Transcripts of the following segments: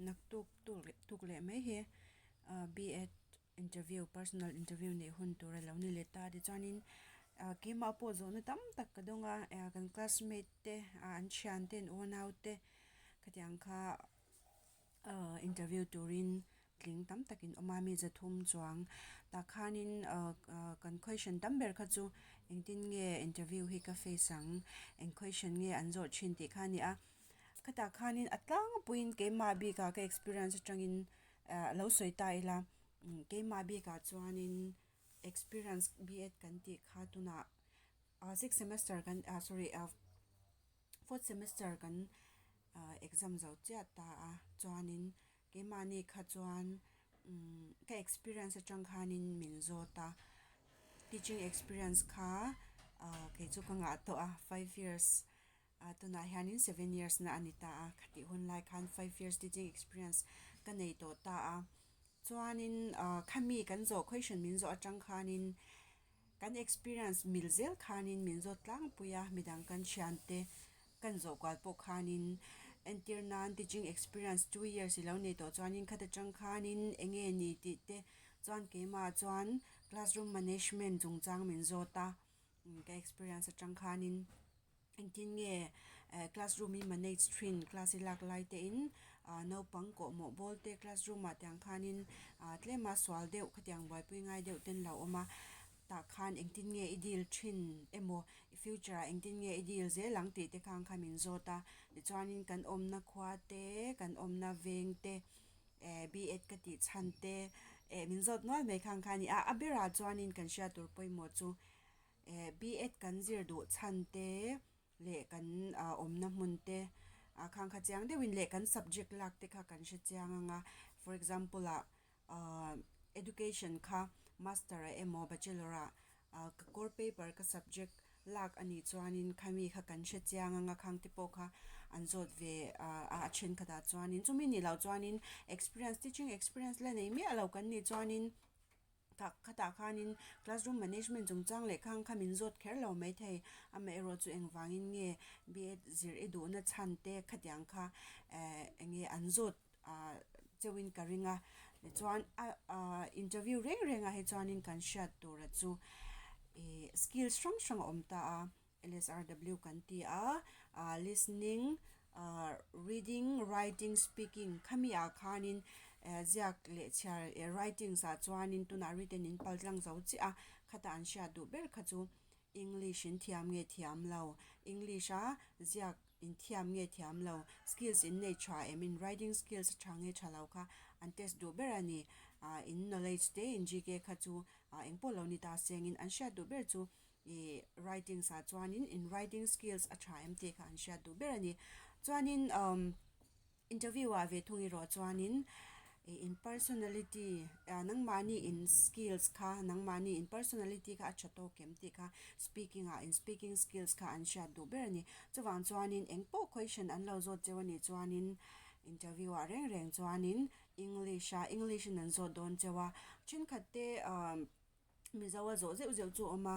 Naktuk tuk leh mai hi B.Ed interview personal interview neih hun tur a lo ni leh ta tichuanin keimah pawh zawhna tam tak ka dawng a kan classmate te an thian te an unau te khatiang kha interview turin tling tam takin awm a mi zathum chuang tah khanin kan question tam ber kha chu engtin nge interview hi ka face ang eng question nge an zawh thin tih kha a ni a. Khatah khanin a tlangpuiin keimah bikah ka experience atangin lo sawi ta ila keimah bikah chuanin experience B.Ed kan tih kha tunah sixth semester kan sorry fourth semester kan exam zo chiah ta a chuanin keimahni kha chuan ka experience atang khanin min zawt a teaching experience kha kei chu ka ngah tawh a five years. Tunah hianin seven years na a ni ta a, khatih hun lai khan five years teaching experience ka nei tawh ta a. Chuanin khami kan zawh question min zawh atang khanin kan experience mil zel khanin min zawt tlangpui a, midang kan thiante kan zawh kual pawh khanin entir nan teaching experience two years i lo nei tawh chuanin khat atang khanin eng nge ni tih te chuan keimah chuan classroom management chungchang min zawt a, ka experience atang khanin. Engtin nge classroom i manage thin class i lak lai te in naupang kawhmawh bawl te classroom ah tiang khanin tlema sual deuh khatiang buaipui ngai deuh ten lo awm a tah khan engtin nge i deal thin emaw i future ah engtin nge i deal zel ang tih te khang kha min zawt a tichuanin kan awmna khua te kan awmna veng te B.Ed ka tih chhan te min zawt nual mai khang kha a ni a a berah chuanin kan hriat tur pawimawh chu. Eh B.Ed kan zir duh chhan te leh kan awmna hmun te ah khang kha chiang deuhin leh kan subject lak te kha kan hre chiang ang a for example ah ah education kha master ah emaw bachelor ah ah ka core paper ka subject lak a nih chuanin khami kha kan hre chiang ang a khang te pawh kha an zawt ve ah a thenkhatah chuanin chumi nih loh chuanin experience teaching experience la nei miah lo kan nih chuanin. Tak khatah khanin classroom management chungchang leh khang kha min zawt kher lo maithei. Amaherawh chu engvangin nge B.Ed zir i duhna chhan te khatiang kha eh eng nge an zawt ah cheuhin ka ring a. Tichuan a ah interview reng rengah hi chuanin kan hriat tura chu ih skills hrang hrang a awm ta a. LSRW kan ti a, listening, reading, writing, speaking khami ah khanin ziak leh chhiar writings ah chuanin tunah written in pal tlang zo chiah a, khatah an hriat duh ber kha chu English in thiam nge thiam lo, English a ziak in thiam nge thiam lo, skills in nei tha em in writing skills tha nge tha lo kha an test duh ber a ni, in knowledge te in GK kha chu engpawh lo ni ta sengin an hriat duh ber chu Ih writings ah chuanin in writing skills a tha em tih kha an hriat duh ber a ni. Chuanin umm interview ah ve thung erawh chuanin ih in personality ah nangmahni in skills kha nangmahni in personality kha a tha tawk em tih kha speaking ah in speaking skills kha an hriat duh ber a ni. Chuvang chuanin eng pawh question an lo zawt cheu a nih chuanin interview ah reng reng chuanin English a English in an zawt dawn cheu a thenkhat te umm. Mizo a zawh zeuh zeuh chu a awm a,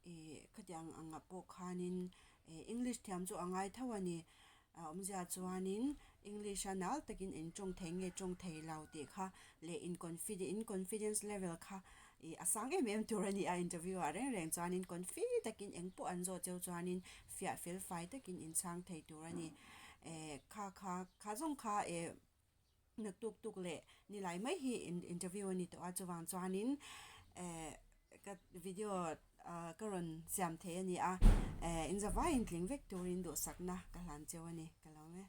ih khatiang angah pawh khanin ih English thiam chu a ngai tho a ni. A awmzia chuanin English a nal takin in tawng thei nge tawng thei lo tih kha leh in confident in confidence level kha ih a sang em em tur a ni a interview ah reng reng chuanin confi takin eng pawh an zawh cheu chuanin fiah fel fai takin in chhang thei tur a ni. Eh kha kha kha zawng kha eh. Naktuk tuk leh nilai mai hi interview a ni tawh a chuvang chuanin eh ka video ah ka rawn siam thei a ni a eh in zavaiin tling vek turin duhsakna ka hlan cheu a ni ka lo e.